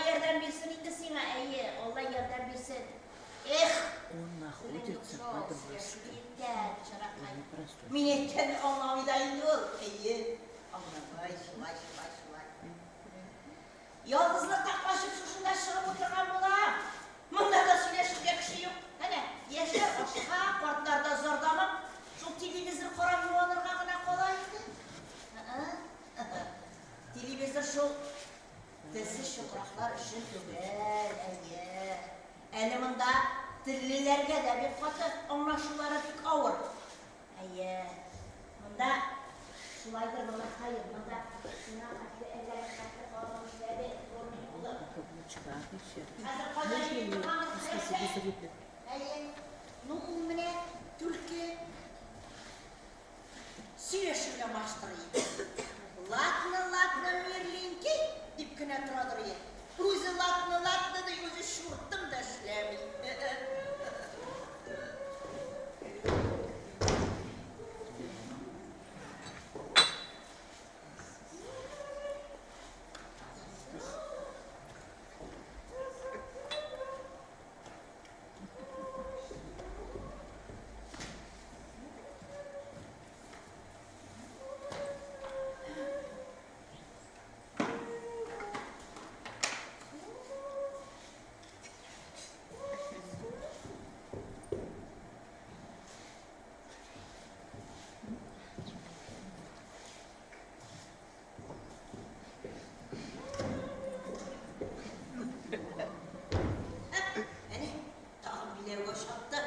ярдәм бирсен инде сиңа, әйе, Алла ярдәм бирсен. Эх! Он Күңелең находится юк шул, под сөйләшү маской. иткән, Он җанакай. непростой. Мин әйткәнне аңламый да инде ул. Әйе, аңламый, шулай, шулай, шулай. Ялгызлыктан качып шушында чыгып утырган булам. Монда да сөйләшергә кеше юк. Әнә, яшьләр ашка, картлар да зар-дамык. Шул телевизор карап юанырга гына кала инде. Телевизор шул телсез чукраклар өчен түгел, әйе. Әле монда теллеләргә дә бик каты, аңлашулары бик авыр. Әйе, монда шулайдыр, балакаем, монда сиңа хәтле әллә хәтле ханым эшләде, дворник булып. На каблучках еще. Хәзер кайда Можно йөри ее, торгандыр, в смысле, беләсең? без рыбы? Әйе, ну ул менә түлке сөйләшергә маштыр иде. Ладно, ладно, мирленький, дип кенә торадыр иде. Үзе ладно, ладно ди, үзе чуртым да эшләми. Әнә, тагын биләүгә чапты.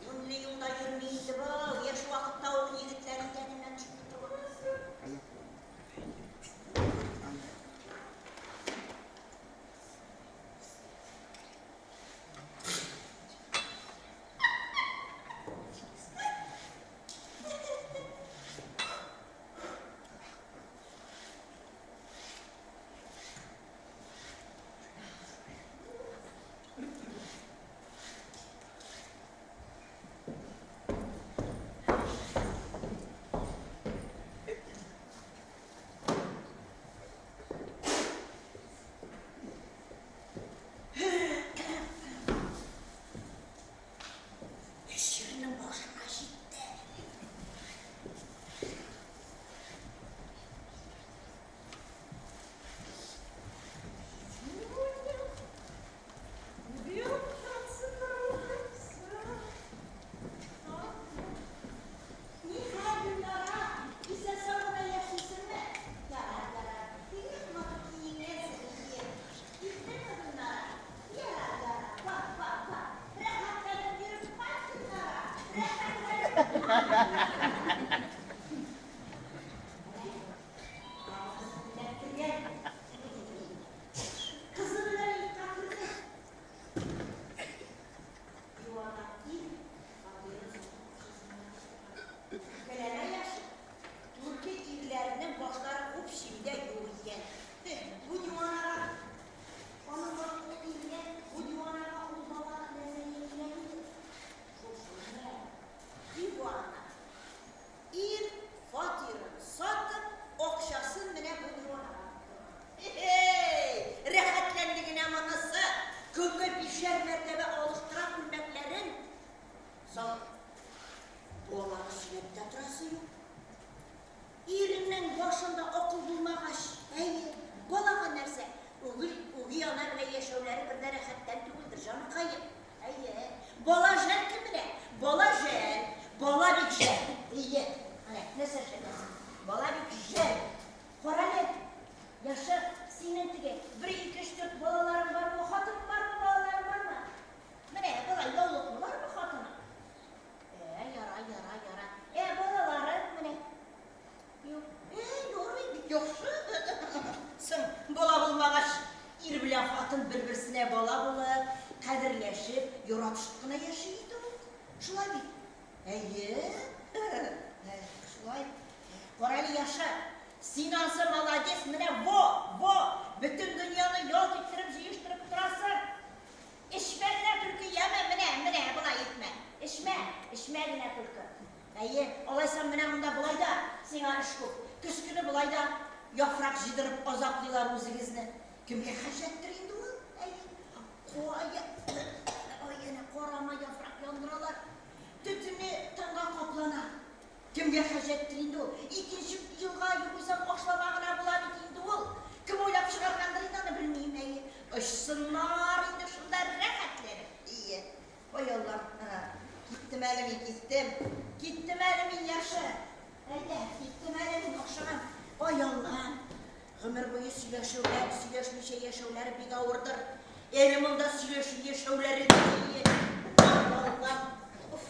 Юньле юлда йөрми инде бу. Яшь вакытта ук егетләр идәненнән төшми торган. Эш җиренең башына җитте. Кызы белән йортка керде. Дивана ир, фатирын сатып акчасына чыккан. Үпкәләмә, яхшы. Түрке ирләренең башлары күп чиндә юк икән. Бу диванага аның акылы килгән, бу диванага ул бала нәрсәгә кирәк иде? Шушы менә дивана. Ир фатирын сатып, акчасын менә бу диванага тоттырган. Хе-хей! Рәхәтләнде генә монысы! Көнгә бишәр мәртәбә алыштыра күлмәкләрен. Соң, баланы сөйләп тә торасы юк. Иренең башында акыл булмагач, әйе, балага нәрсә? Үги, үги ана белән яшәүләре бер дә рәхәттән түгелдер, җаныкаем. Әйе, бала жәл кем менә? Бала жәл, бала бик жәл. Әйе, менә нәрсә жәлләсен? Бала бик жәл. Карале, яхшы, синең теге бер, ике, өч, дүрт балаларың бармы, хатының бармы, балаларың бармы? Менә болай яулыклы бармы хатының? Ә, яра, яра, яра. Ә, балалары менә. Юк. Ә, ярый, бик яхшы. Соң, бала булмагач, ир белән хатын бер-берсенә бала булып, кадерләшеп, яратышып кына яши иде ул. Шулай бит? Әйе. Шулай. Карале, яхшы. Син ансы молодец, менә во, во, бөтен дөньяны ялт иттереп җыештырып торасың. Эчмә генә түлке, яме, менә, менә, болай итмә. Эчмә, эчмә генә түлке. Әйе, алайсам менә монда болай да сиңа эш күп. Көз көне болай да яфрак җыйдырып азаплыйлар үзегезне. Кемгә хаҗәттер инде ул? Утырсыннар инде шунда рәхәтләнеп. Ие. Ой, Аллам. Киттем әле мин, киттем. Киттем әле мин, яхшы. Әйдә, киттем әле мин, ашыгам. Ой, Аллам. Гомер буе сөйләшүләр, сөйләшмичә яшәүләр бик авырдыр. Әле монда сөйләшеп яшәүләре дә ие. Ой, Аллам. Уф.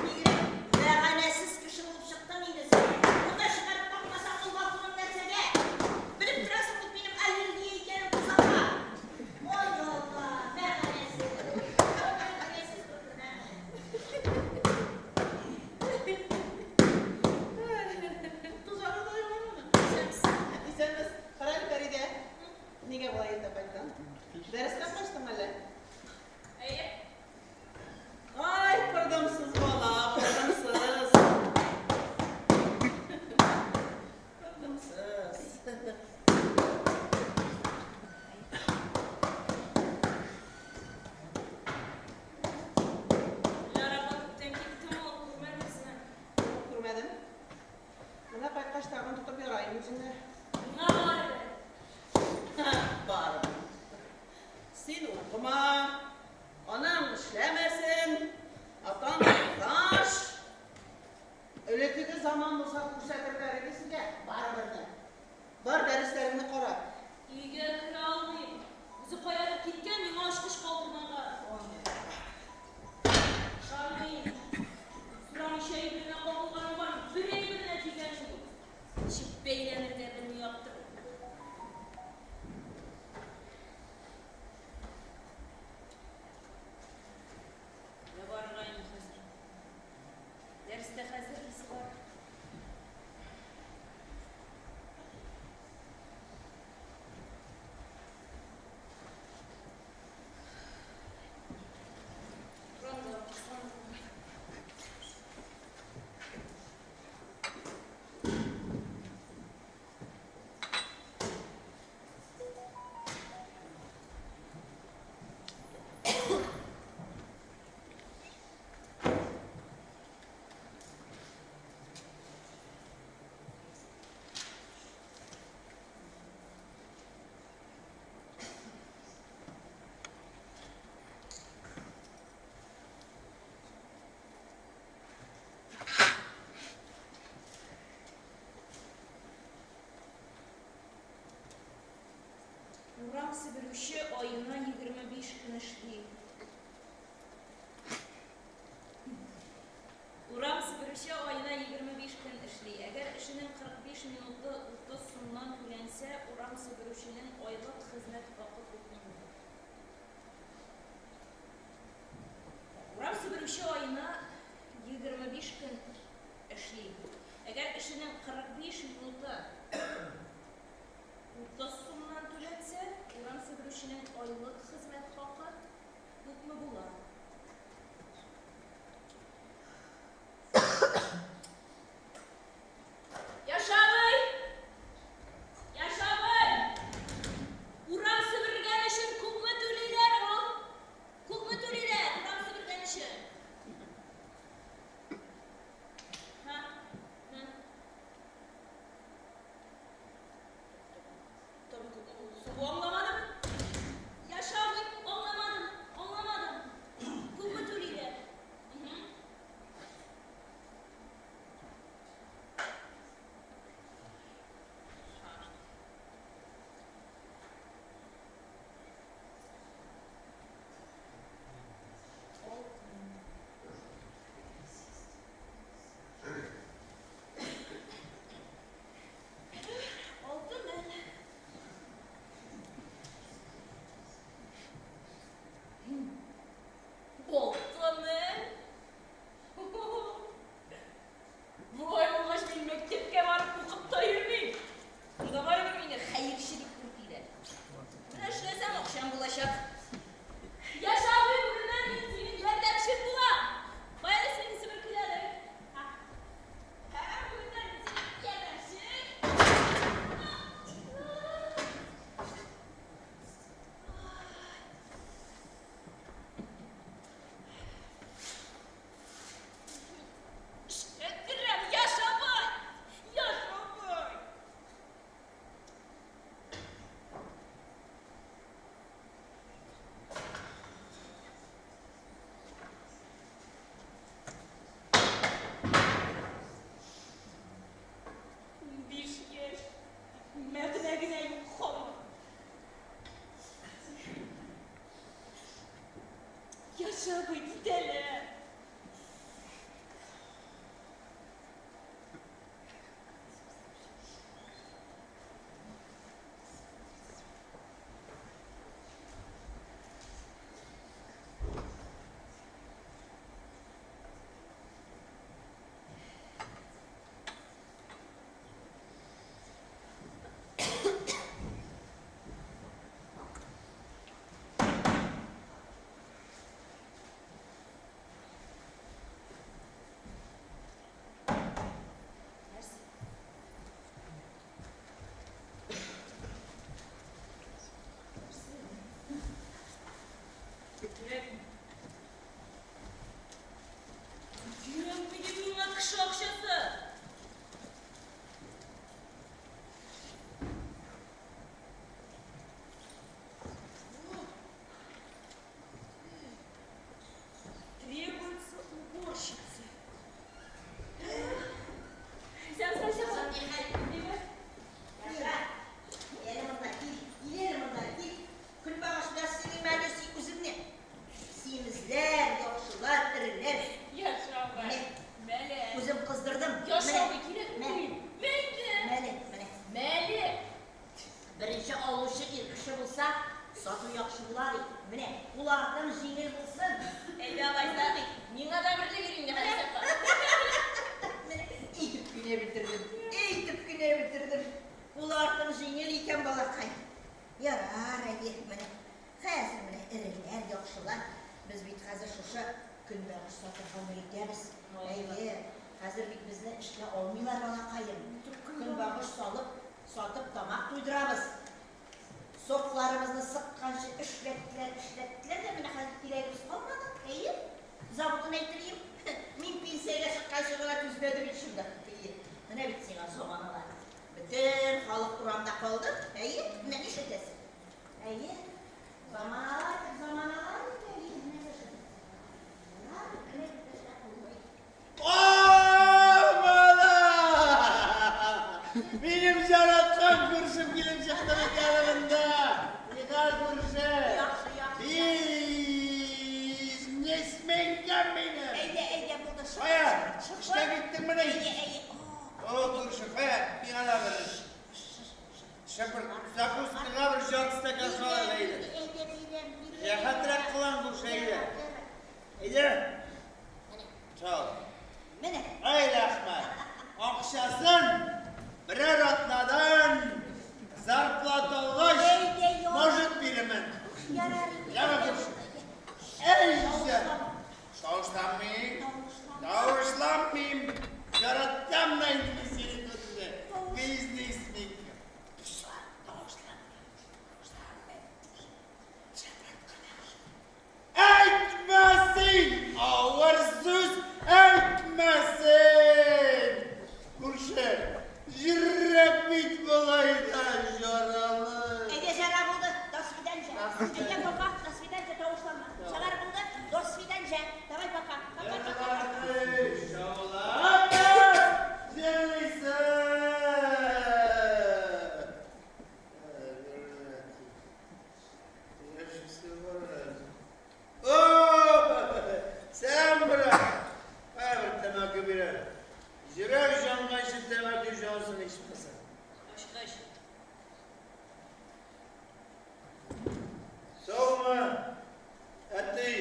Бигрәк мәгънәсез кеше булып чыктың инде син. Монда чыгарып какмасаң, ул балконың нәрсәгә? Белеп торасың бит минем аллергия икәнен тузанга. Ой, Алла, мәгънәсез. Мәгънәсез булды, мәгънәсез. Тузаны да юк аның. Исәнмесез. Исәнмесез. Карале, Фәридә. Нигә болай иртә кайттың? Дәрестән качтың әллә? Әйе. Ай, пырдымсыз бала, пырдымсыз. Пырдымсыз. Диләрә апа күптән киттеме ул, күрмәдегезме? Юк, күрмәдем. Менә кайткач тагын тотып ярайм үзеңне. Миңа барыбер. Барыбер. Син укыма, анаң эшләмәсен, атаң алкаш. Элеккеге заман булса күрсәтерләр иде сезгә барыберне. Бар дәресләреңне кара. Өйгә керә алмыйм. Үзе каядыр киткән, миңа ачкыч калдырмаган. Ышанмыйм. Сорамыйча әйберенә кагылганым бар, бер әйберенә тигәнем юк. Ничек бәйләнергә белми аптырыйм. Менә барырга инде хәзер. Дәрестә хәзер исе бар. Урамда укысам. Урам себерүче аена 25 көн эшли. Урам себерүче аена 25 көн эшли. Әгәр эшенең 45 минуты 30 сумнан түләнсә, урам себерүченең айлык хезмәт хакы күпме була? Урам себерүче аена 25 көн эшли. Әгәр эшенең 45 минуты 30 сумнан түләнсә, урам себерүченең айлык хезмәт хакы күпме була? Яшабый! Яшабый! Урам себергән өчен күпме түлиләр ул? Күпме түлиләр урам себергән өчен? Ха? Ха? Аңламадым. Яшабый! Хәмзә абый, китәләр. Кирәкми. Кирәкми дип миңа кеше акчасы. Требуется уборщица. Яша, әле монда кил, кил әле монда, кил. Көнбагыш белән сыйлыйм әле син үзеңне. Симезләр, яхшылар, эреләр. Яша абый. Менә. Мәле. Үзем кыздырдым. Яша Менә. абый, кирәкми. Мә. Мәле. Мәле, менә. Мәле. Беренче алучы ир кеше булса, сату яхшы була ди. Менә, кулларың җиңел булсын. Әйдә алайса, миңа да берле бир инде, Халисә апа. Менә, әйтеп кенә бетердем. Әйтеп кенә бетердем. Кулларың җиңел икән, балакай. Ярар, әйе, менә. Хәзер менә эреләр, яхшылар. Без бит хәзер шушы көнбагыш сатып гомер итәбез. Әйе, хәзер бит безне эшкә алмыйлар, балакаем. Көнбагыш салып, сатып тамак туйдырабыз. Сокларыбызны сыкканчы эшләттеләр, эшләттеләр дә менә хәзер кирәгебез калмады. Әйе, заводын әйттерим. Мин пенсиягә чыкканчы гына түзмәде бит шунда. Әйе, менә бит сиңа заманалар. Бөтен халык урамда калды. Әйе, менә нишләтәсең? Әйе, заманалар, заманалар бит, әйе, менә нишләтәсең? Менә Минем яраткан күршем килеп чыкты бит янымда. Нихәл, күрше? Яхшы, яхшы. Бизнесменкә минем. Әйдә, әйдә, булды. Чык, Кая? чык, чык. Эшкә киттеңмени? Әйе, әйе. О, күрше, кая? Миңа да бер шәпер закускага бер жарты стакан сал әле, әйдә. Әйдә, бирәм, бирәм. Рәхәтрәк кылан, күрше, әйдә. Әйдә. Сал. Менә. Ай, рәхмәт. Акчасын берәр атнадан зарплата алгач, Әйдә, ярар. может бирермен. Ярар инде. Яме, күрше. Әй, Тавышланмыйм. Тавышланмыйм. Яратам да инде мин сине, күрше. Бизнесмен. Әйтмә син! Авыр сүз әйтмә син! Күрше, йөрәк бит болай да жаралы. Әйдә, җара булды. До свидания. Әйдә, пока. До свидания, тавышланма. Чыгар булды. До свидания. Давай, пока. Пока, пока. Шаулама, җырлыйсың. О, сәлам, брат. Кая бер тәмәке бирер. Йөрәк җанганчы тәмәке җансын ичмәсә. Ачкыч. Саумы, әти?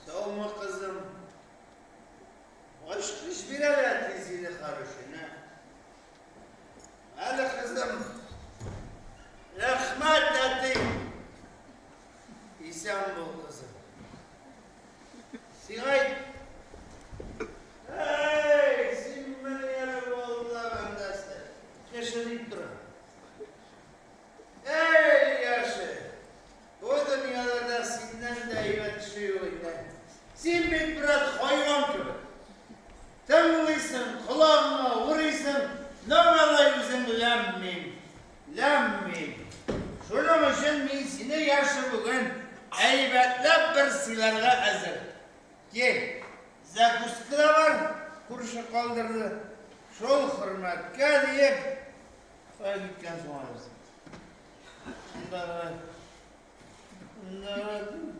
Саумы, кызым? Ачкыч бир әле, әти, сине хороший, Әле, кызым. Рәхмәт, әти. Исән бул, кызым. Сиңа әйт. Әй, син менә әле валлагандасы. Кеше дип тора. Әй, яше. Бу дөньяда синнән дә әйбәт кеше юк инде. Син бит, брат, хайван кебек. Тыңлыйсың, колагыңа урыйсың, но алай үзең ләм-мим. Ләм-мим. Шуның өчен мин сине, яше, бүген әйбәтләп бер сыйларга әзер. Кил, закуска да бар, күрше калдырды. Шул хөрмәткә диеп, кая киткән соң алар? Шунда гына. Шунда гына.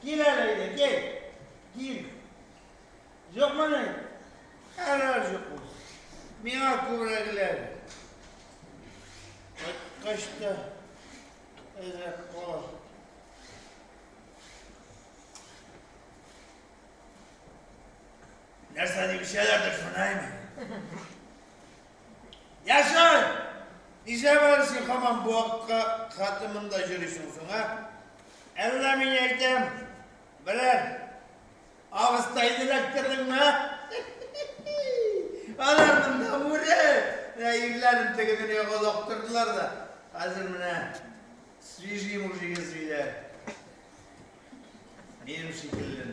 Кил әле әйдә, кил. Кил. Юкмыни? Ярар, юк булсын. Миңа күбрәк эләгер. Кайткач та әзрәк кала. Нәрсә дип эчәләрдер шуны, әйме? Яшә! Нишләп әле син һаман бу вакытка хәтле монда йөрисең соң, ә? Әллә мин әйтәм, берәр абыстайны эләктердеңме, ә? Алар монда бүре! Менә ирләрен теге дөньяга олактырдылар да, хәзер менә свежий мужик эзлиләр. Минем шикелле.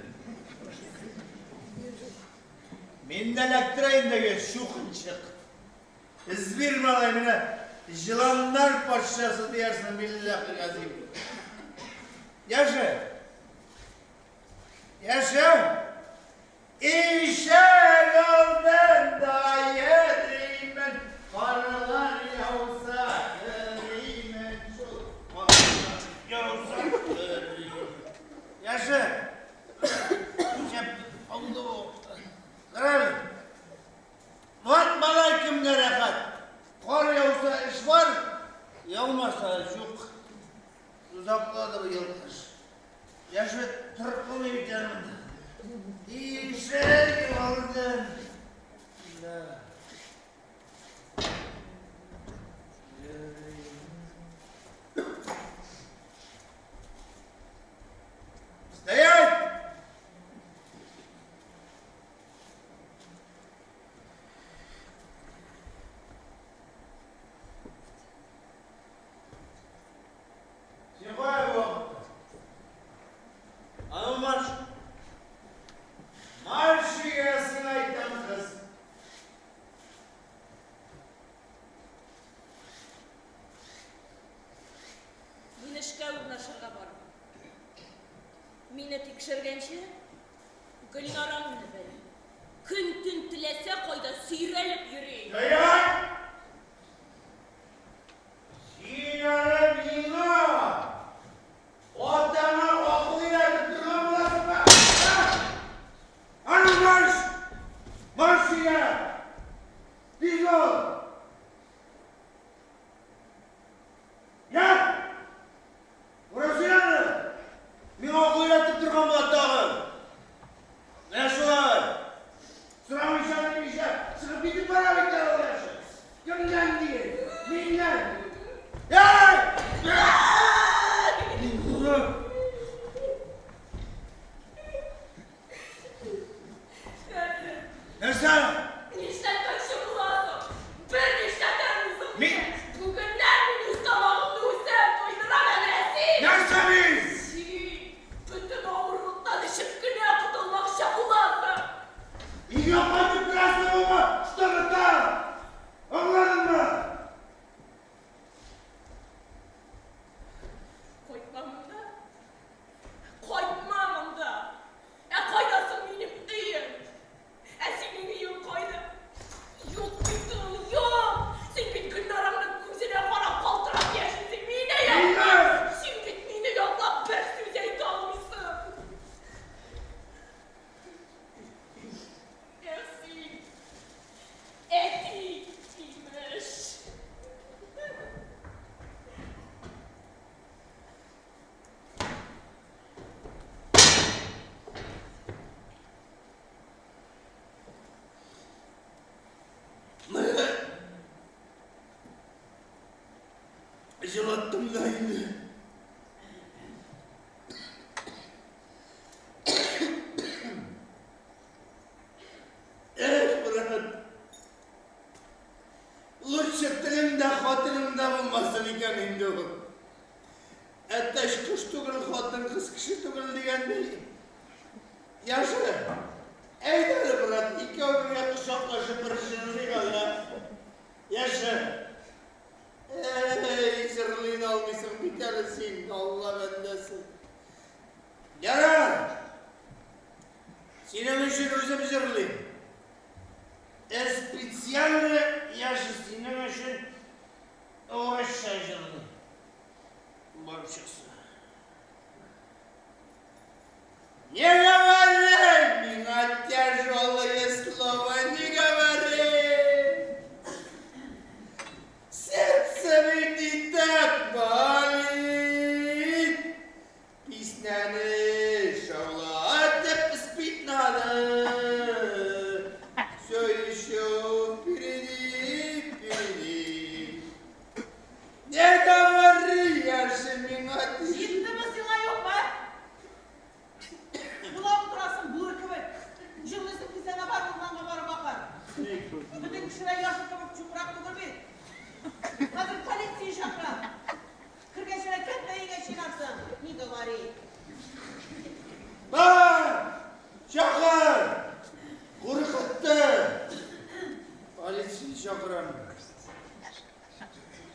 Мин дә эләктерә инде чукынчык. Эзбир малай менә җыланнар патшасы диярсең, билләһи газим. Яшә. Яшә. Ишек алдында йөримен, карлар яуса керимен шул, карлар яуса керимен. Яшә. Шәп алды бу. Кара әле. Вот малай кемгә рәхәт. Кар яуса эш бар, яумаса юк. Озаклады быел кыш. Яше торып булмый бит әле монда. Ишек алдым. Да. Стоять! Син кая бу? Аның марш. Марш өйгә сиңа әйтәм, кыз. Мин эшкә урнашырга барам. Мине тикшергәнче, Гөлнараңны бел. Көн-төн теләсә кайда сөйрәлеп йөри. Стоять! Син әле миңа атаңа акыл өйрәтеп торган буласыңмы? Аны марш! Марш өйгә! Тиз бул! Ят! Күрәсең әле? Миңа акыл өйрәтеп торган була тагын. Менә шулай. Сорамыйча белмичә чыгып китеп бара бит әле ул яше. Кемнән диген? Миннән. Эй! Нәрсә? Нишләтмәкче буласың? Бер нишләтәм үзеңне! Мин? Бүгеннән мин үз тамагымны үзем туйдырам әле, син! Нәрсә мин? Син бөтен авырлыктан эчеп кенә котылмакчы буласың! Өйгә кайтып керәсеңме, чтобы там? Аңладыңмы? Кайтма монда. Кайтма монда! Ә кайда соң минем өем? Ә синең өең кайда? Юк бит ул, юк! Син бит Гөлнараңның күзенә карап калтырап яшисең, мине яклап! Син бит мине яклап бер сүз әйтә алмыйсың! Ә син, әти, имеш! Җылаттым да инде. Эх, брат. Лучше телең дә, хатының да булмасын икән инде ул. Әтәч кош түгел, хатын кыз кеше түгел дигәндәй. Яхшы. Әйдә әле, брат, икәү бергә кочаклашып бер җырлыйк әле. Яхшы. Әй, җырлый да алмыйсың бит әле син, Алла бәндәсе. Ярар. Синең өчен үзем җырлыйм. Ә специально яхшы синең өчен урысча җырлыйм. Барып чыксын. Не говори миңа тяжелое слово, не говори. Сердце ведь и так болит. Песнәне шаулатып спить надо. Все еще впереди, впереди. Не говори, я же миңа. Җиттеме сиңа, юкмы? Улап утырасың, бүре кебек. Җырлыйсың килсә, бар урманга барып акыр. Бөтен кешеләр яшел кебек чукрак түгел бит. Хәзер полиция чакыра. Кергәч кәттә өйгә чыгарсың. Не говори. Бар! Чакыр! Куркытты! Полиция чакырам.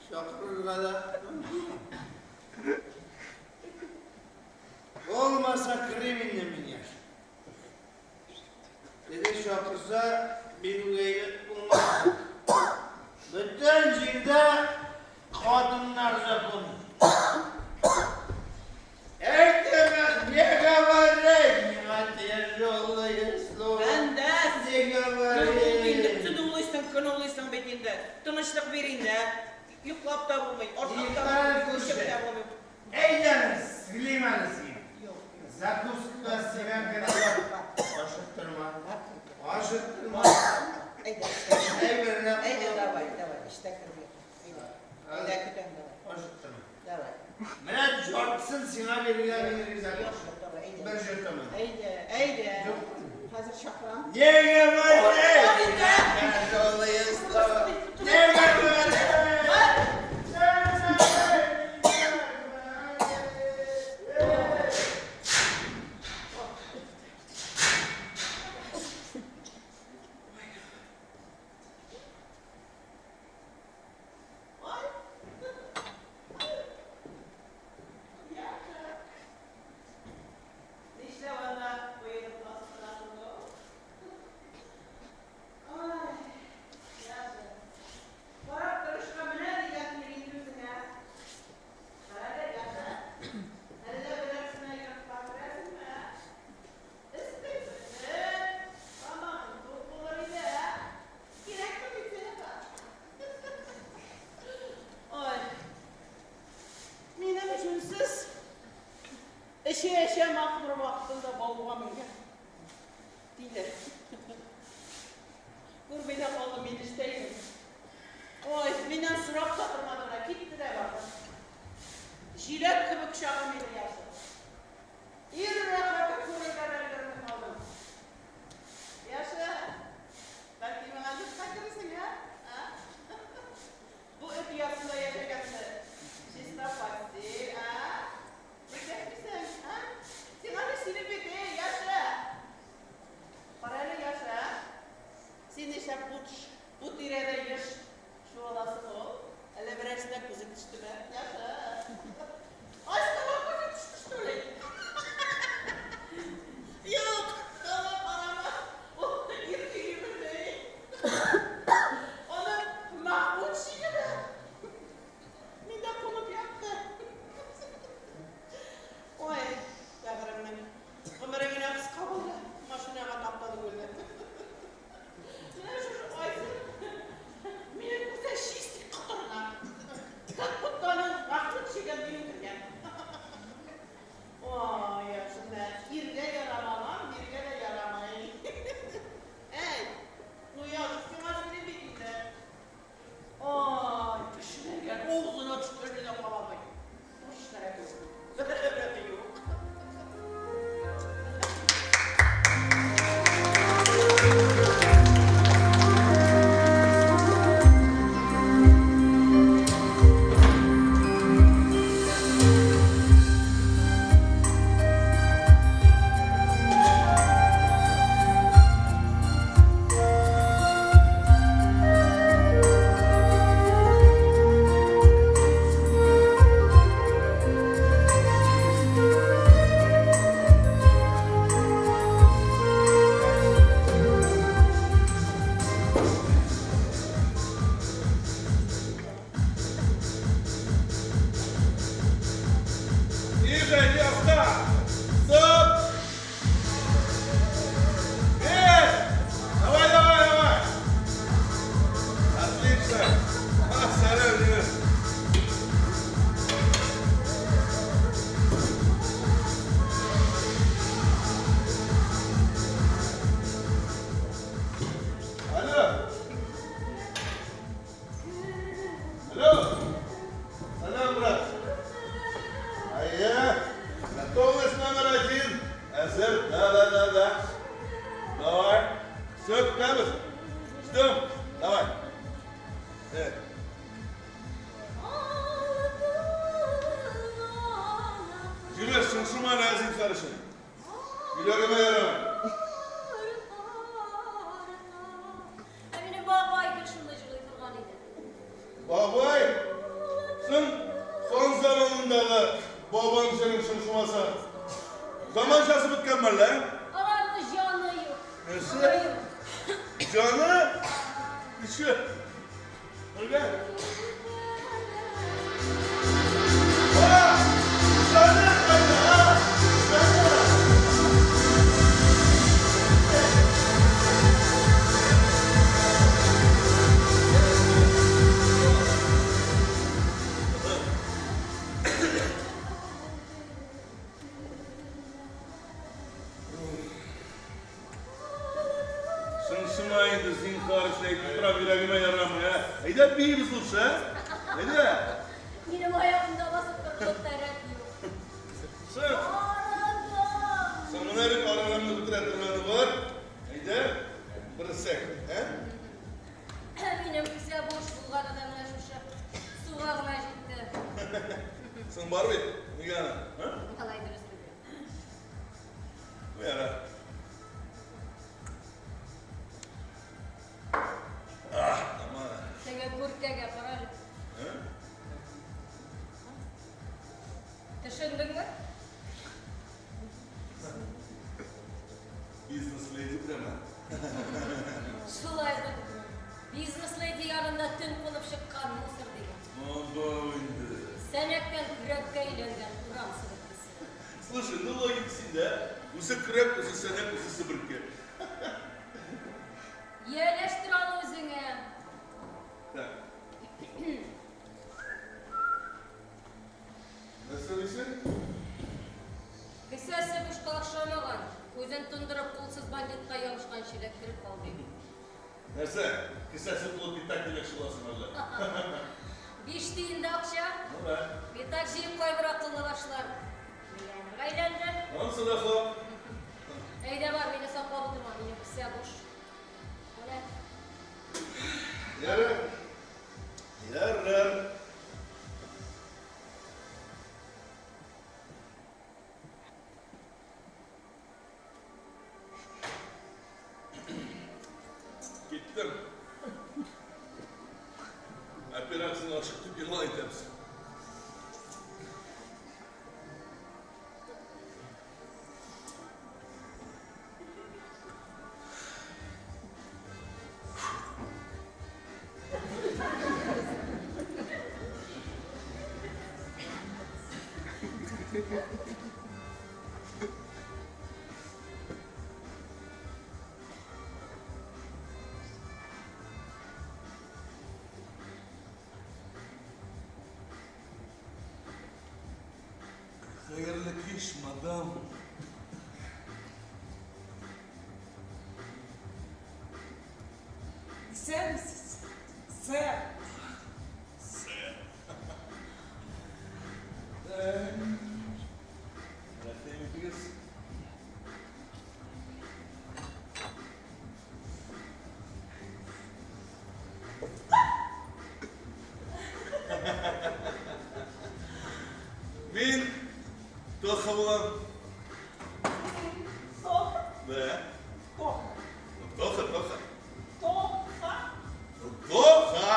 Чакырырга да мөмкин. Булмаса керим инде мин яшь. Теге чакырса, бирүгә әйбәт булмас. Бөтен җирдә хатыннар закон. Әйтәме, не говори миңа тяжелое слово. Фәндәс! Не говори. Инде төн улыйсың, көн улыйсың бит инде. Тынычлык бир инде. Йоклап та булмый, ашап та Иртән булмый, эчеп күрше. тә булмый. Әйдәгез, сыйлыйм әле сине. Юк. Закуска симәнкәне бар. Ашыктырма. Ашыктырма. Әйдә. Әйберне. Әйдә, давай, давай, эштә керде. Әйдә. Әйдә, көтәм, давай. Ашыктырма. Давай. Менә яртысын сиңа бирергә мин риза. Юк, юк, давай, әйдә. Бер җотымын. Әйдә, әйдә. Юк. Хәзер чакырам. Не говори! Әйдә. Тяжелое слово. Не говори! Бар. Не говори! Не говори! Ой. Яша. Нишләп анда куелып басып? Ай, Яша. Карап торышка менә дигән килеп инде үзеңә. Кара, Яша. Әллә берәрсенә йортка керәсеңме, ә? Өстең бөтен, тамагың тук булыр иде, ә? Кирәкме бит сиңа? Ой. Минем җүнсез эчә-эчә махмыр вакытында бауга менгән. Тиле. Күрми дә калдым, мин эштә идем. Ой, миннән сорап та тормады, менә китте дә барды. Җиләк кебек чагым иде, Яша. Ир рәхәте күрергә дә өлгерми калдым. Яша, бәлки миңа йортка керерсең, ә? А? Бу эт оясында яшәгәнче. Чиста постель, а? Ник дәшмисең, а? Сиңа да сөйләп бит, эй, Яша. Кара әле, Яша. Син нишләп бу тирәдә еш чуаласың ул? Әллә берәрсенә күзең төштеме? Яша. Ачтыма күзең төште. Все, көтәбез. Ждем. Давай. Э. Җибәр, шыңшыма әле, зинһар өчен. Йөрәгемә ярамый. Ә минем бабай гел шундый җырлый торган иде. Бабай? Соң, хан заманындагы бабаң синең шыңшымаса. Заманчасы беткән мәллә? Аларның җаны юк. Нәрсә? Җаны? Ничек? Үлгән? Җаны кайда? Җаны! Шыңшыма инде, зинһар өчен әйтеп торам, йөрәгемә ярамый, ә? Әйдә биибез лучше, ә? Әйдә. Минем аягымда басып торырлык та рәт юк. Соң. Соң менә бит араларны бетерә торганы бар. Әйдә, берсәк, ә? Минем кесә буш булганы да менә шушы суга гына җитте. Соң бар бит, нигә аны, а? Алай дөрес түгел. Яра. Ах, тамам. Теге күркәгә кара әле. Ә? Төшендеңме? Бизнес-леди прямо. Шулай да. Бизнес-леди янында төн кунып чыккан мусор дигән. Абау инде. Сәнәктән көрәккә әйләнгән урам себеркесе. Слушай, ну логика синдә. Үзе көрәк, үзе сәнәк, үзе себерке. Ияләштер аны үзеңә. Так. Нәрсә дисең? Кесәсе бушка охшамаган. Күзен тондырып, кулсыз бандитка ябышканчы эләктереп кал, дим. Нәрсә, кесәсе тулы пятак димәкче буласың әллә? Биш тиен дә акча. Ну да. Пятак җыеп кайбер акыллы башлар миллионерга әйләнде. Анысы да хак. Әйдә бар, мине саклап утырма, минем кесә буш. Менә. Ярар. Ярар. Киттем. Операцияне ачык дип игълан итәбез. Хәерле кич, мадам. Исәнмесез, сэр. Сэр. Рәхим итегез. Мин Тоха булам. Тоха? Да. Тоха. Тоха, Тоха. Тоха. Тоха.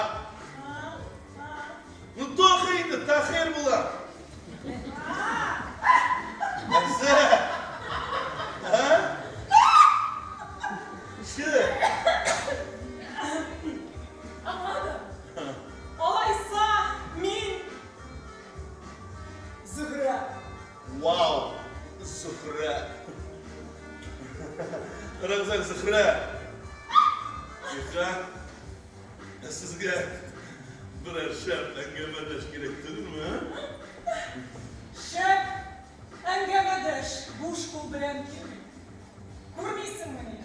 Ну Тоха инде, Тахир була. Нәрсә? А? Ничек? Аңладым. Алайса, мин Зөһрә. Вау, Зөһрә. Карагыз әле, Зөһрә. Зөһрә, ә сезгә берәр шәп әңгәмәдәш кирәк түгелме, а? Шәп әңгәмәдәш буш кул белән килми. Күрмисеңмени?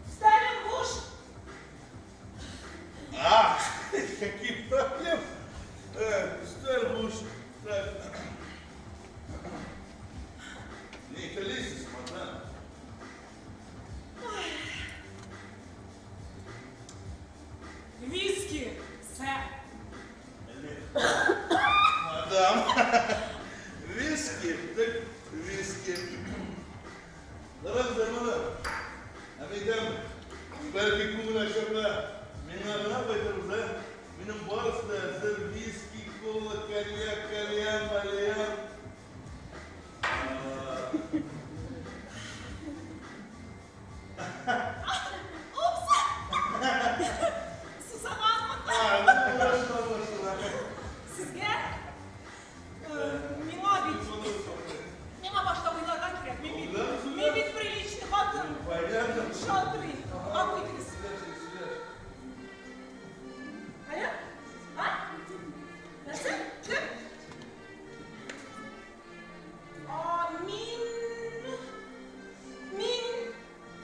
Өстәлем буш. А, какие проблемы? Өстәл буш. Так. Ни телисез, мадам? Карагыз әле моны. Ә мин әйтәм, бәлки күңел ачарга миңа гына кайтырбыз, ә? Минем барысы да әзер, виски, кола, коньяк, кальян, мальян. Упс! Сусаган. Сезгә? Миңа бит. Миңа башта уйларга кирәк. Мин бит, мин бит приличный хатын. Шалтырый. Гафу итегез. Алло? А? Нәрсә? Кем? А, мин... Мин...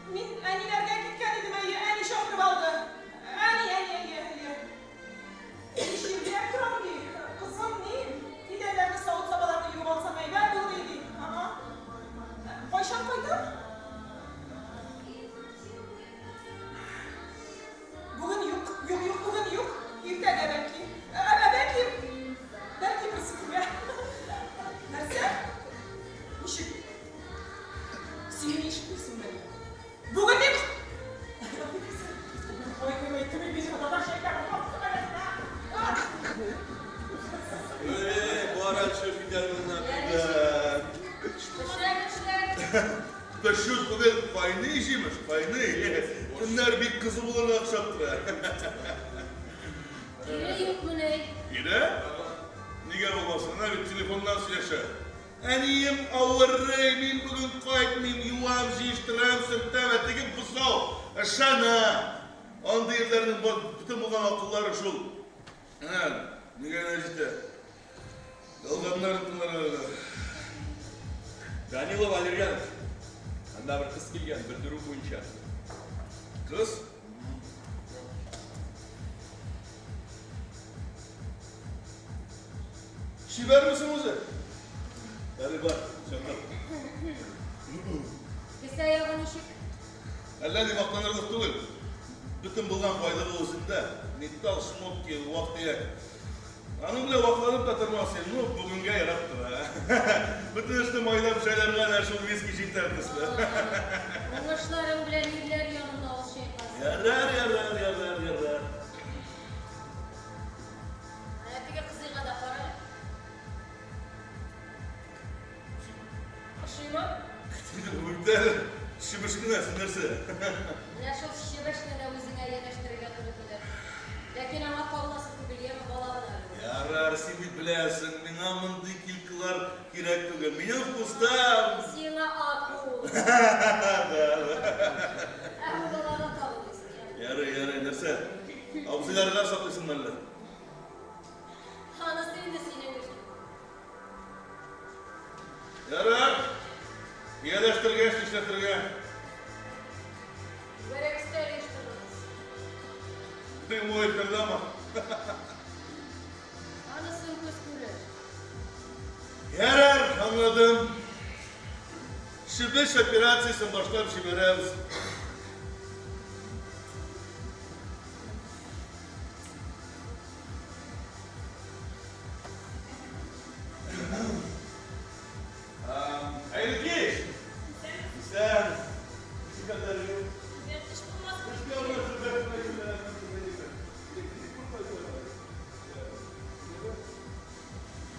Мин әниләргә киткән идем, әйе, әни чакырып алды. Әни, әни, әйе, әйе. Чирләп торам, ди. Кызым, ни, идәннәрне, савыт-сабаларны юып алсаң әйбәт булыр иде, ди. Ага. Кайчан кайтам? Бүген юк, юк, юк, бүген юк. Иртәгә бәлки. Ә, ә, бәлки, бәлки берсекөнгә. Нәрсә? Ничек? Син мине ишетмисеңме? Бүген мин... Ой, ой, ой, кем бит татарча әйтә, Эй, бар әле китәр моннан. Төшүз бүген кайный җимеш, кайный. Көннәр бик кызу булырга охшап тора. Ире юкмыни? Ире? Нигә булмасын, әнә бит телефоннан сөйләшә. Әнием авырый, мин бүген кайтмыйм, юам, җыештырам, сөртәм, ә теге бозау ышана. Андый ирләрнең бөтен булган акыллары шул. Әнә, нигә генә җитә. Ялганнарын тыңларга гына. Данила Валерьянов. Анда бер кыз килгән, белдерү буенча. Кыз? Чибәрме соң үзе? Әле бар, чакыр. Кесә ягы ничек? Әллә ни мактанырлык түгел. Бөтен булган байлыгы үзендә. Металл, шмотки, вак-төяк. Аның белән вакланып та тормас идем, ну, бүгенгә ярап тора. Бөтен эшне майлап җайларга әнә шул виски җитәр төсле. Уңышларың белән ирләр янында авыз чайкарсың. Ярар, ярар, ярар, ярар. Менә теге кызыйга да кара әле. Ошыймы? Үтә әле. Чебеш кенә, син нәрсә? Менә шул чебешне дә үзеңә ияләштерергә туры килер. Ләкин аңа кагыласы түгел, яме, бала гына әле ул. Ярар, син бит беләсең, миңа мондый килькалар кирәк түгел. Минем вкуста... Сиңа акул. Ә бу балага кагылмыйсың, яме. Ярый, ярый, нәрсә? Абзыйларга саклыйсыңмы әллә? Анысы инде синең өчен. Ярар. Ияләштергәч, нишләтергә? Түгәрәк өстәл оештырырбыз. Прямой эфирдамы? Анысын күз күрер. Ярар, аңладым. Чебеш операциясен башлап җибәрәбез. Хәерле кич! Исән! Ничек хәлләрегез? Эш булмас.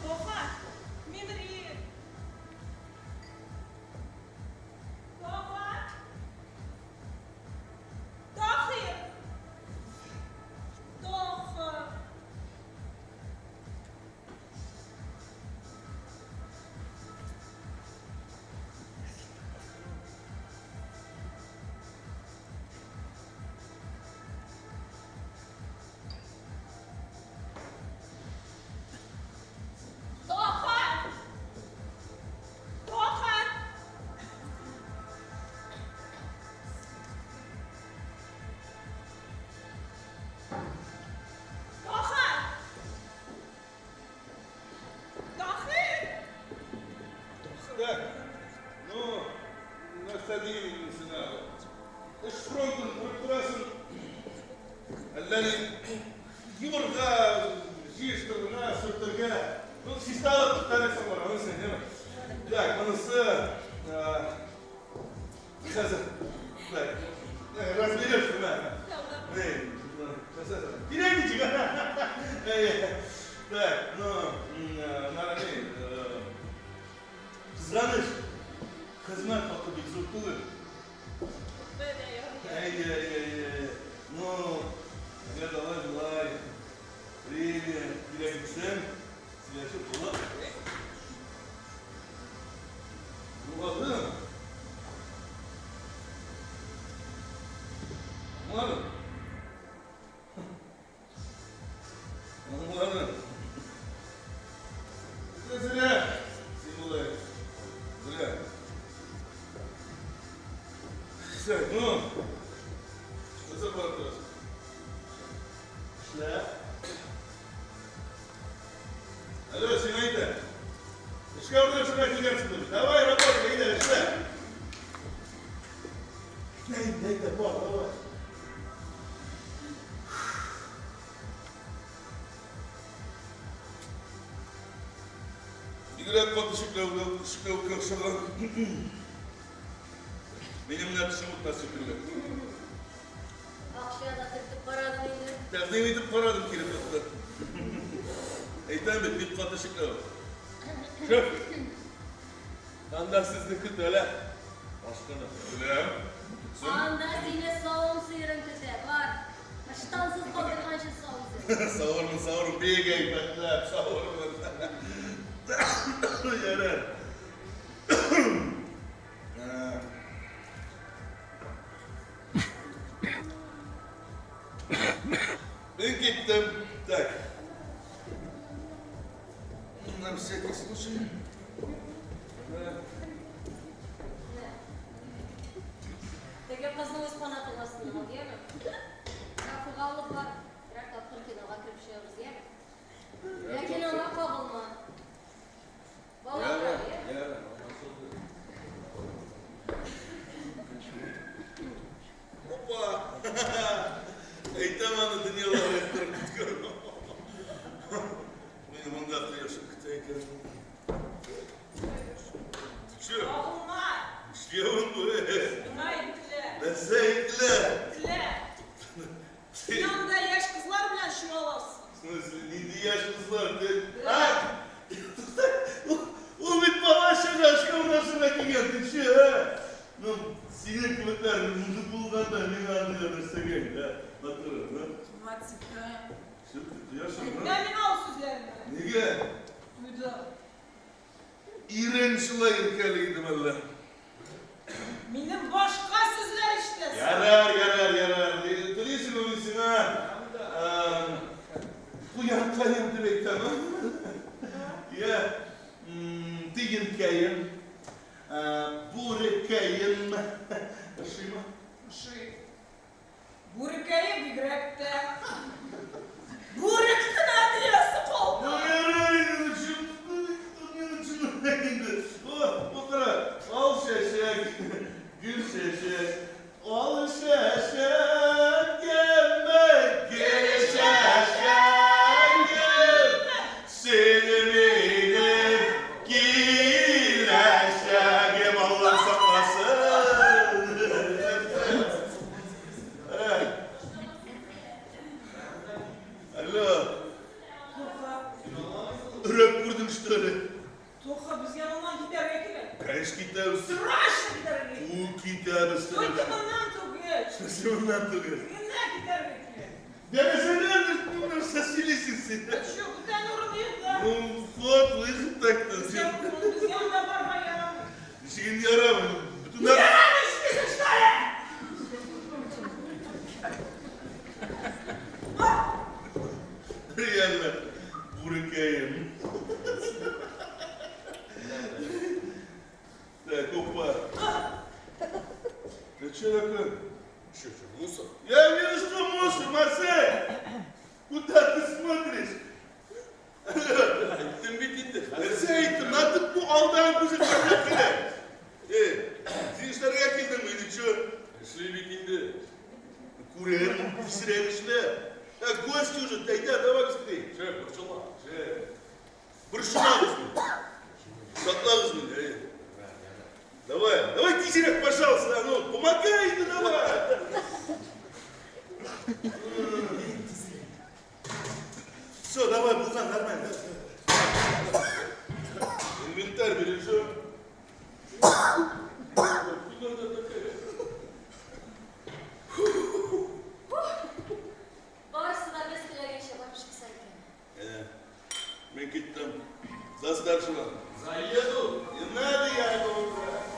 Тоха, Мидри. Тоха. Тохир. Тоха. Тоха! Тоха! Таһир! Таһир! Так, ну, нәрсә дим инде сиңа? Эш фронтын күреп торасың. Әллә ни юырга, җыештырырга, сөртергә. Ну, чисталык күптәнрәк соң бар, анысы, әйеме? Так, монысы, Хәзер. Так. Разберешься, на. Кирәк ничек? Так, ну, надо кызганыч. Хезмәт хакы бик зур түгел. Әйе, әйе, әйе. Ну, әгәр алай болай, премия кирәк дисәң, сөйләшеп була. Аңладым. Аңладым. Аңладым. Зря. Син болай. Зря. Так, ну. Что за вопрос? Эшлә. Алло, син әйтә. Эшкә урнашырга килгәнсең. Давай, работай, әйдә, эшлә. Әйдә, әйдә, бар, давай. Бигрәк каты чикләвеккә охшаган. Минем менә тешем үтмәс шикелле. Акча да төртеп карадың инде. Тәкъдим итеп карадым, кире какты. Әйтәм бит, бик каты чикләвек. Шеф, анда сезне көтәләр. Ашкынып. Беләм. Көтсен. Анда сине савым сыерың көтә, бар. Ыштансыз калдырганчы сау үзен. Савырмын, савырмын, бик әйбәтләп савырмын. Ярар. Ә. Мин киттем. Так. На всякий случай. Да. Теге кызны үз канатың астына ал, яме? Кафега алып бар, берәр тапкыр кинога кереп чыгыгыз, яме? Ләкин аңа кагылма. Бала Ярар, яме? ярар, аңлашылды. Опа! Әйтәм аны дөньялар әйттереп киткән. Мине монда кояшып көтә икән. Чё? Кагылма. Эшләвең бу, э. Миңа әйттеләр. Нәрсә әйттеләр? Әйттеләр. Син анда яшь кызлар белән чуаласың. В смысле, нинди яшь кызлар? Ты... А! Ул бит бала-чага эшкә урнашырга килгән, ты че, а? Ну, синең кебекләр мужик булганда миңа андый нәрсәгә, да, матур, да? Матика. Чё ты, кояшың, Әйтмә миңа ул сүзләрне. Нигә? Туйды. Ирең шулай иркәли иде мәллә? Минем башка сүзләр ишетәсем. Ярар, ярар, ярар. Телисеңме, мин сиңа куянкаем дип әйтәм, а? Я, тиенкәем, бүрекәем. Ошыймы? Ошый. Бүрекәе бигрәк тә. Бүрек кенә диясе калды. Ну, ярар инде, не инде. О, кара, ал чәчәк, гөл чәчәк, ал чәчәк, гөл чәчәк, гөл. Син минем киләчәгем, Аллам сакласын. Эй. Алло, Тоха, өрәк күрдең, что ли? Тоха, безгә моннан китәргә кирәк. Конечно, китәбез. Срочно китәргә кирәк. Ул китәбез. Только моннан түгел. В смысле, моннан түгел? Тегеннән китәргә кирәк. Дәрәҗәләр, ну, нәрсә сөйлисең син? Чё, бүтән урын юк да. Ну, вход, выход так-то. Безгә безгә монда барырга ярамый. Ничек инде ярамый? Бөтен нар- Ярамый, эшлисең, что ли? Реально, бүрекәем. Так, опа. Ты что такое? Что, что, мусор? Я вижу, что мусор, Марсель! Куда ты смотришь? Әйттем бит инде. Нәрсә әйттем, надо бу алдан күзе күрсәт килә. Эй, син эшләргә килдеңме или что? Эшли бит инде. Күрәм, тизрәк эшлә. Так, гости уже, әйдә, давай быстрее. Шеф, борчылма. Шеф, борчымагыз мине. Саклагыз мине, әйе. Давай. Давай, давай тизрәк, пожалуйста, ну, помогай, ну давай. Все, давай, булган, нормально. Инвентарь бережем. Куда такая? Барысы да без теләгәнчә барып чыкса икән. Мин киттем. За старшего. Заеду. Не надо я его убрать.